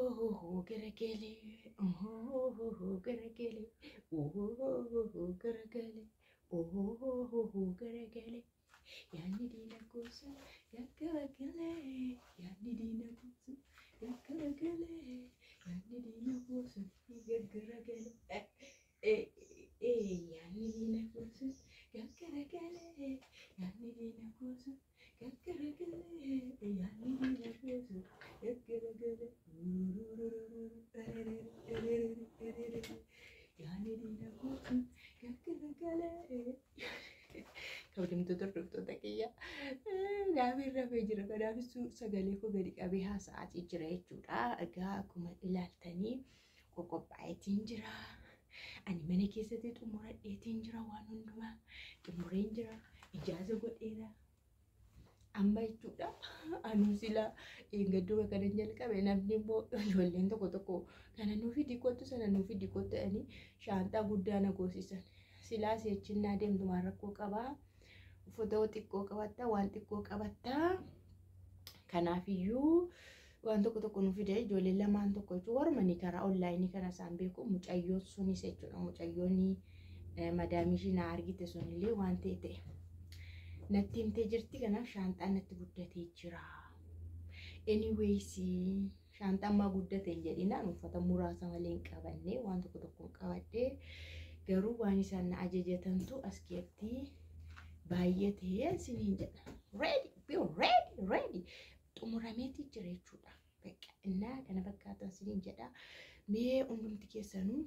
Garagalee, garagalee, garagalee, garagalee. Yaadni diina koosu gaggaragalee, yaadni diina koosu gaggaragalee, yaadni diina koosu gaggaragalee. Yaadni diina koosu gaggaragalee, yaadni diina koosu gaggaragalee, yaadni diina koosu gaggaragalee. Yaadni diina koosu gaggaragalee. Kabajamtoota hordoftoota kiyya, naafin rafee jira. Kanaafis sagalee koo gadi qabee haasa'aatii jira jechuudha. Egaa akkuma ilaaltanii qoqophaa'eetiin jira. Ani mana keessatti xumuradheetiin jira, waan hundumaa xumureen jira. Ijaaza godheera. Amma jechuudha. Anuu sila gadduma kanan jalqabe, namni immoo ijoolleen tokko tokko kana nuu fidi kottu, sana nuu fidi kottu jedhanii shaanxaa guddaa na goosisan. Silaa si'achinnaa deemtu maal rakkoo qabaa? Uffata xiqqoo qabattaa, waan xiqqoo qabattaa. Kanaafiyyuu waan tokko tokko nu fide ijoolleen lamaan tokko jechuun warmanii karaa onlaayinii kana isaan beeku, mucayyoon sunis jechuudha. Mucayyoon madaamii ishii na argite sunillee waan ta'e ta'e natti himtee jirti. Kanaaf shaanxaan natti guddatee jira. Anyways, shaanxaan maa guddate hin jedhinaan, uffata muraasa malee hin qabanne, waan tokko tokko hin qabadhe. Garuu waan isaan na ajajatantu as keessatti baay'atee isiniin jedha. Ready, be ready, ready. Xumurameeti jira jechuudha. Bakka innaa kana fakkaatan isiniin jedha. Mee hundumti keessanuu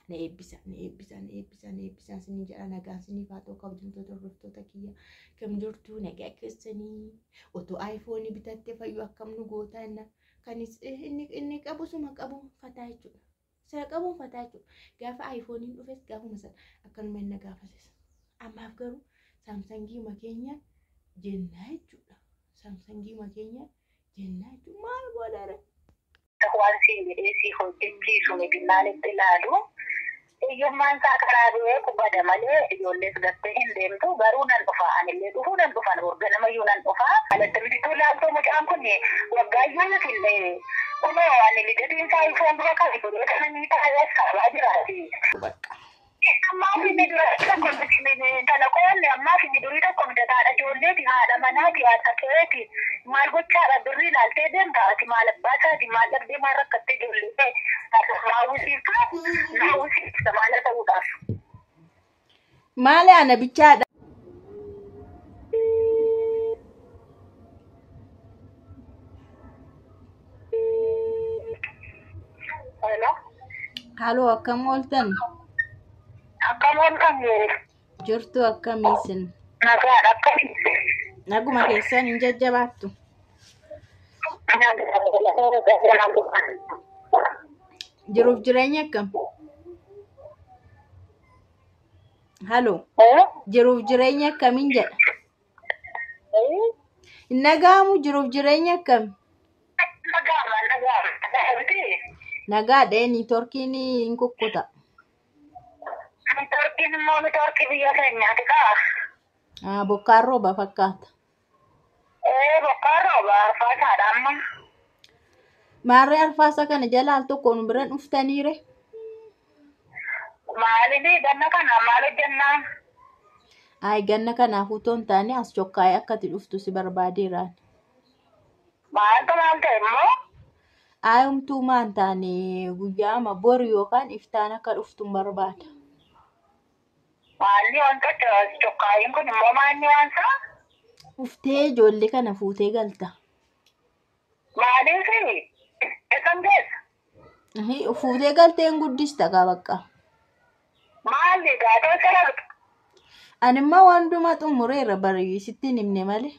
na eebbisa, na eebbisa, na eebbisa, na eebbisa isiniin jedha. Nagaan isiniif haa ta'u, kabajamtoota hordoftoota kiyya. Kam jirtu, nagaa keessanii? Otoo iPhone bitattee fayyuu akkam nu goota inna. Kan inni qabu suma qabu fataa jechuudha. Sana qabuun fataa jechuudha. Gaafa iPhoneiin dhufes gaafuma sana akkanuma inni gaafasis. Ammaaf garuu Samsungii keenya jennaa jechuudha. Samsungii keenya jennaa jechuudha. Maal godhare? Waan siin jedhee si hojjechiisu miti maalitti ilaalu. Hiyyummaan isaa karaa beeku bada malee ijoollees gattee hin deemtu, garuu nan dhufa, anillee dhufuu nan dhufa, ganamayyuu nan dhufa. Alatti bituu laaltuu mucaan kun waggaa iyyuu fillee kunoo ani lidatiin isaa ifoon dura kan godhee kana ni taa'ee sabaa jiraati. Bakka. Ammaaf inni dura tokko tana qoonne, ammaaf inni durii tokko mijataadha. Ijoolleeti, haadha manaati, haadha keeti, maal gochaadha? Birrii ilaaltee deemta. Ati maal abbaa isaati, maal dhabdee, maal rakkattee? Ijoollee naawwisiifta, naawwisiifta maal ta'uudhaaf. Maali ana bichaadha? Hello. Haloo, akkam ooltan? Akkam ooltan? Jirtu, akkamiisin? Nagaadha, akkamii? Naguma keessan, hin jajjabaattu? Jiruuf jireenya akkam? Haloo. Jiruuf jireenya akkamiin jedha? Hin nagaamu, jiruuf jireenya akkam? Nagaama, nagaama. Miti. Nagaadha, neetworkiin hin kukkuta. Neetworkiin immoo neetworkii biyya keenyaati kaa. Ah, bokkaan rooba fakkaata. Ee, bokkaan rooba, arfaasaadha amma. Maarree, arfaasa kana jala al tokko nu bira dhuftaniire? Maaliif ganna kana maal hojjennaa? Ay, ganna kanaaf utoo hin taane as chokkaa'ee akka ati dhuftu si barbaadeeraan. Maaltu maal ta'e immoo? Ay, humtuu maan taane, guyyaa bori yookaan iftaan akka dhuftu hin barbaada. Maalli wanta chokkaa'iin kun immoo maalni waan isaa? Dhuftee ijoollee kana fuutee galta. Maaliif? Eessan geessa? Fuutee galtee hin guddista kaa bakka. Maalli gaatoo sarartu? Ani immoo waan hundumaa xumureera bari, sitti hin himne malee.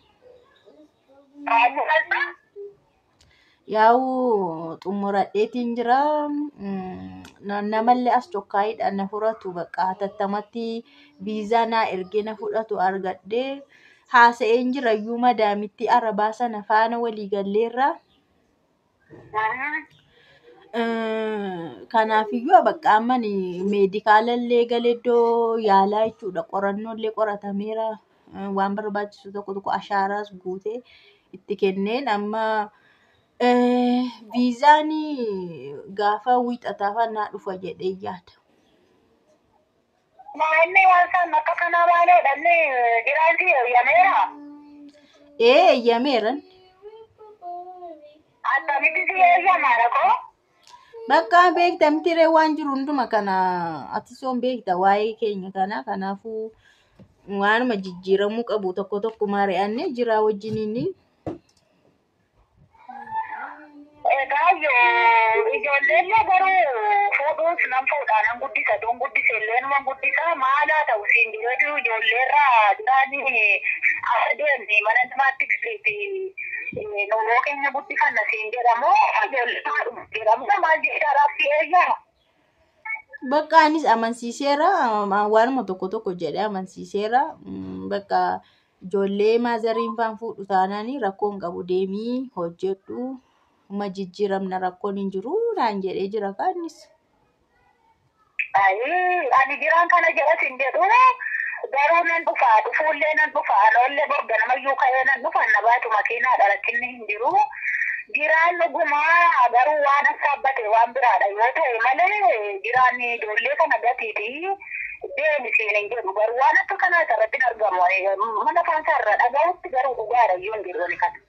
Maalli galta? Yaa'u xumuradheetiin jira. Namallee as chokkaa'iidhaan na furatu, bakka hatattamatti viizaa naa ergee na fudhatu argadhee haasa'een jira iyyuu, madaamitti arabaa sana faana walii galleerra. Kanaafiyyuu bakka amma meedikaalallee galee iddoo yaalaa jechuudha. Qorannoolee qoratameera. Waan barbaachisu tokko tokko ashaaraas guutee itti kenneen amma Viizaan gaafa wiixataa fannaa dhufa jedhee yaada. Maalli waan isaan akka kanaa maaloodha inni jiraan si eeyyameera. Ee eeyyameeran. Akkamitti si eeyyamaadha koo? Bakka beekta mitiree waan jiru hunduma kana ati soon beekta waa'ee keenya kana kanaafuu waanuma jijjiiramuu qabu tokko tokko mari'annee jira wajjiniin. Egaa ijoolleen garuu fuudhuus nan fuudhaa nan guddisa duun guddise illee numa guddisa maal haa ta'u siin jireetu ijoolleerraa jiraanii as deemni mana namaatti galiiti nuroo keenya guddifanna siin jedhamu ijoollee jedhamu maal jechaadhaaf si eeyyama. Bakka anis amansiiseera waanuma tokko tokko jedhee amansiiseera. Bakka ijoollee maazariin faan fuudhu taanaan rakkoo hin qabu deemii hojjedhu uma jijjiiramna rakkoon hin jiru naan jedhee jira kaanis. Ani jiraan kana jedha siin jedhu garuu nan dhufa dhufuullee nan dhufa anoollee borga namayyuu ka'ee nan dhufa na baatu makiinaadha rakkinni hin jiru. Jiraan dhugumaa garuu waan assaabbate waan biraadha yoo ta'e malee jiraan ijoollee kana gatiiti deemi siin hin jedhu garuu waan akka kanaa irratti hin argamu mana afaan isaarra dhaga'utti garuu dhugaadha iyyuu hin jiru kana.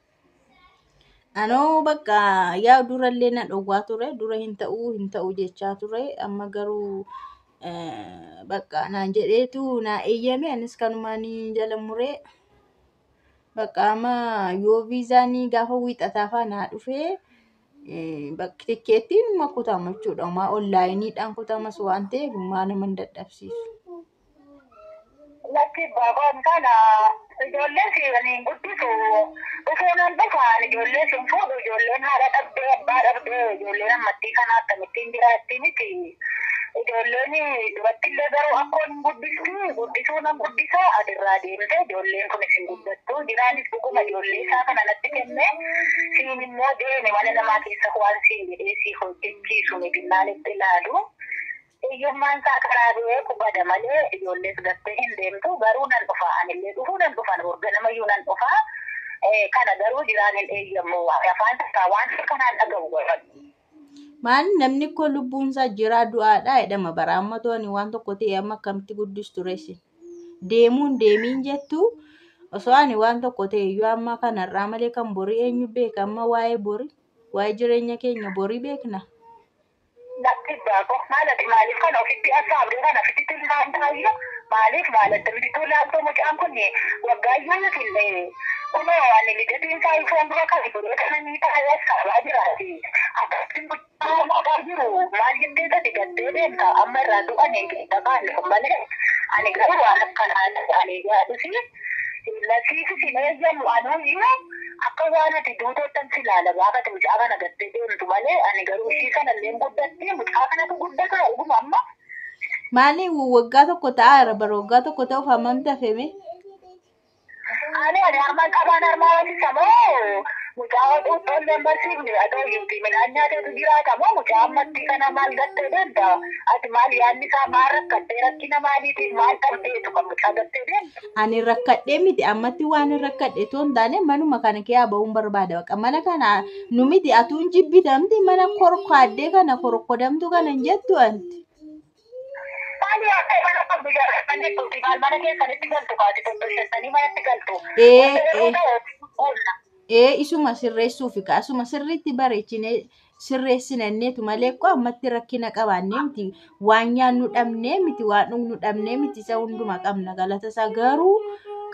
Anoo bakka yaa durallee na dhowwaa ture dura hin ta'uu hin ta'uu jechaa ture amma garuu bakka naan jedheetu naa eeyyame anis kanumaan jala muree bakka amma yoo viizaan gaafa wiixataa faa naa dhufee bakka tikkeettiin ma kutama jechuudha. Homaa onlaayiniidhaan kutamas waan ta'eef homaa nama hin dadhabsiisu. Lakki baabaan kana ijoolleen siin guddisu dhufuu nan dhufaan ijoollee siin fuudhu ijoolleen haadha dhabdee abbaa dhabdee ijoolleen ammattii kana akkamittiin jiraatti miti. Ijoolleen duratti illee garuu akkoon hin guddisti guddisuu nan guddisa adirraa deemte ijoolleen kun isin guddattu jiraanis dhuguma ijoollee isaa kana natti kenne siin immoo deeme mana namaa keessa waan siin jedhee si hojjechiisu mibinnaan itti ilaalu. Hiyyummaan isaa karaa beeku bada malee ijoollees gattee hin deemtu garuu nan dhufa anillee dhufuu nan dhufa borga namayyuu nan dhufa kana garuu jiraan hin eeyyamu afaan isaa waan kanaan dhaga'u godhadhu. Maal namni koo lubbuun isaa jiraa du'aadha jedhama bara amma to'ani waan tokko ta'e amma akkamitti guddistu reessi. Deemuun deemiin jettu osoo ani waan tokko ta'e iyyuu amma kanarraa malee kan borii eenyu beeka amma waa'ee borii waa'ee jireenya keenya borii beekna. Lakki baako maalati maaliif kana ofitti assaabdee kana ofitti tilmaamtaayyuu maaliif maalatti bituu laaltoo mucaan kun waggaa iyyuu fillee kunoo ani lidatiin isaa ifoon dura kan godhee kana ni taa'ee assaabaa jiraati. Akkasitti mucaa maqaa jiru maal jettee gadi gattee deemta amma irraa du'anii keessa kaanne kun malee ani garuu waan akkanaa ani yaadusi lasiisis hin eeyyamu anuuyyuu akka waan ati duutoottan si ilaala gaafate mucaa kana gattee deemtu malee ani garuu ishii kana illee guddatti mucaa kanatu guddata dhuguma amma. Maali waggaa tokko ta'aara bara waggaa tokko ta'uuf hammam tafeme? Ani ani harmaan qabaan harmaa waliisa moo mucaa xuuxxoollee barsiifne adoo yuuti midhaan nyaateetu jiraata moo mucaa ammatti kana maal gattee deemta ati maal yaadni isaa maal rakkattee rakkina maaliitiif maal dhabdeetu kan mucaa gattee deemtu. Ani rakkadhee miti ammatti waan hin rakkadhe too hin taane manuma kana kee ba'uun barbaada. Bakka mana kana nu miti atuun jibbitamti mana korkaaddee kana korkodamtu kana hin jettu anti. Maali akka mana qabdu jaarratanii tuuti maal mana keessanitti galtu kaati tottolchattanii manatti galtu. Ee ee isuma sirreessuufi kaasuma sirriitti bareechinee sirreessinanneetu malee koo ammatti rakkina qabaannee miti waan nyaannu dhabnee miti waan dhugnu dhabnee miti isa hunduma qabna galata isaa garuu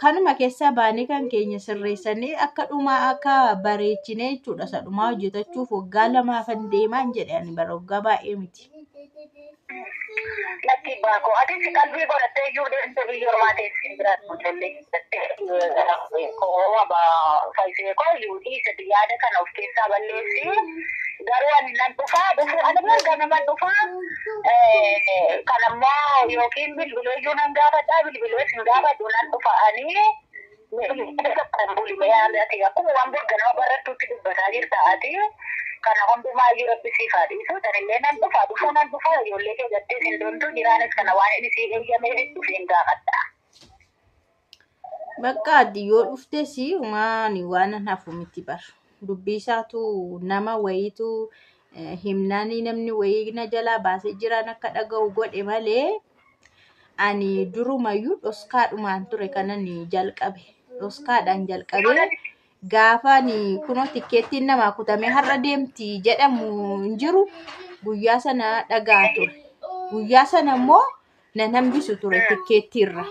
kanuma keessaa baanee kan keenya sirreessanii akka dhumaa akka bareechinee jechuudha isa dhumaa hojjetachuuf waggaa lamaafan deemaan jedhe ani bara waggaa baay'ee miti. Lakki baako atis qalbii godhattee iyyuu deemte biyya ormaa teessee jiraattu ijoollee koo fayyisee koo iyyuu dhiise yaada kana of keessaa balleessi. Garuu ani nan dhufaa dhufuu ani erga nama dhufaa kan ammoo yookiin bilbilee iyyuu nan gaafadhaa bilbilee sin gaafadhu nan dhufa ani akkuma waan borga nama barattuutti dubbataa jirta ati. Kana hundumaa iyyuu rabbi siif haa dhiisu. Tanillee nan dhufa dhufuu nan dhufa ijoollee kee gattee sin deemtu jiraanis kana waan inni sii eeyyameef dhufeen gaafadha. Bakka ati yoo dhuftes maani waan hafu miti bara. Dubbii isaatu nama wayiitu himnaanii namni wayii na jalaa baasee jiraan akka dhaga'u godhe malee ani durumayyuu dhoskaadhumaan ture kanan jalqabe. Dhoskaadhaan jalqabee gaafa ani kunoo tikkeettiin namaa kutamee har'a deemti jedhamu hin jiru guyyaa sana dhagaa ture. Guyyaa sana immoo nan hambisu ture tikkeettiirra.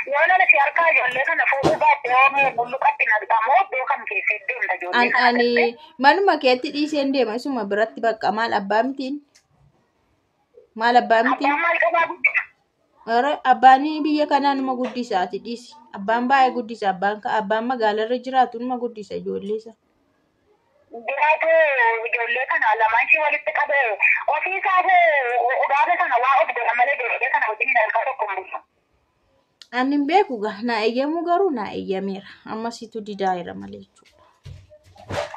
Yoo nana si harkaa ijoollee kana fuudhuu baatte yoo bulluqatti naqxamoo iddoo kam keessee deemta ijoollee An kana ani gattee? manuma keetti dhiiseen deema isuma biratti bakka maal abbaa mitiin? Maal abbaa mitiin? Abbaan maal qabaa guddisa? Ore abbaan biyya kanaa numa guddisa ati dhiisi. Abbaan baay'ee guddisa. Abbaan magaalarra jiraatu numa guddisa ijoollee isaa. Jiraatu ijoollee kana lamaan ishee walitti qabee ofii isaaf gaafa sana waa of godha malee ijoollee kana wajjin harkaa tokko hin bulchu. Ani hin beeku gaa naa eeyyamuu garuu naa eeyyameera. Amma situ didaa'eera malee jechuudha.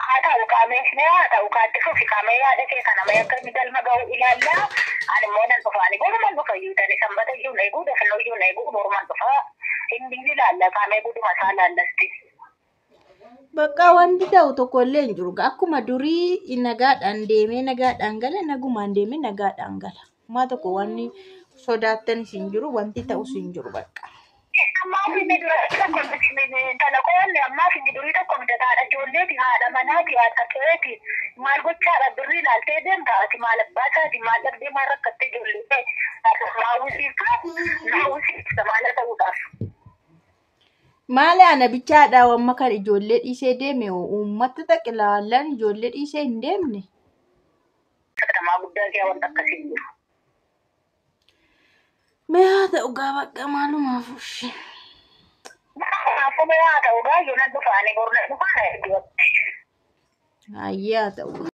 Haa ta'u qaamee haa ta'u kaatti fufi qaamee yaada kee kana mee akka inni galma ga'u ilaallaa. Ani immoo nan dhufa ani boruman dhufa iyyuu tani sanbata iyyuu na eeguu dafnoo iyyuu na eeguu boruman dhufa inni ni ilaalla qaamee guduma isaa laallasti. Bakka wanti ta'u tokko illee hin jiru. Akkuma durii nagaadhaan deemee nagaadhaan gala nagumaan deemee nagaadhaan gala. Maa tokko wanni sodaattanis hin jiru wanti ta'us hin jiru bakka. Ammaaf inni durii tokko tana qoonne ammaaf inni durii tokko mijataadha. Ijoolleeti haadha manaati haadha keeti maal gochaadha birrii ilaaltee deemta ati maal abbaa isaati maal dhabdee maal rakkattee ijoollee naawwisiifta naawwisiifta maal ta'uudhaaf. Maali ana bichaadha wamma kan ijoollee dhiisee deeme uummata xaqilaallaan ijoollee dhiisee hin deemne. Katamaa guddaa kee wanta akkasii jiru. Mee haa ta'u gaa bakka maalumaaf ushi. Kanaafuu mee haa ta'u gaa yoo nan dhufaani boru nan dhufaa na ergi. Hayyee haa ta'u.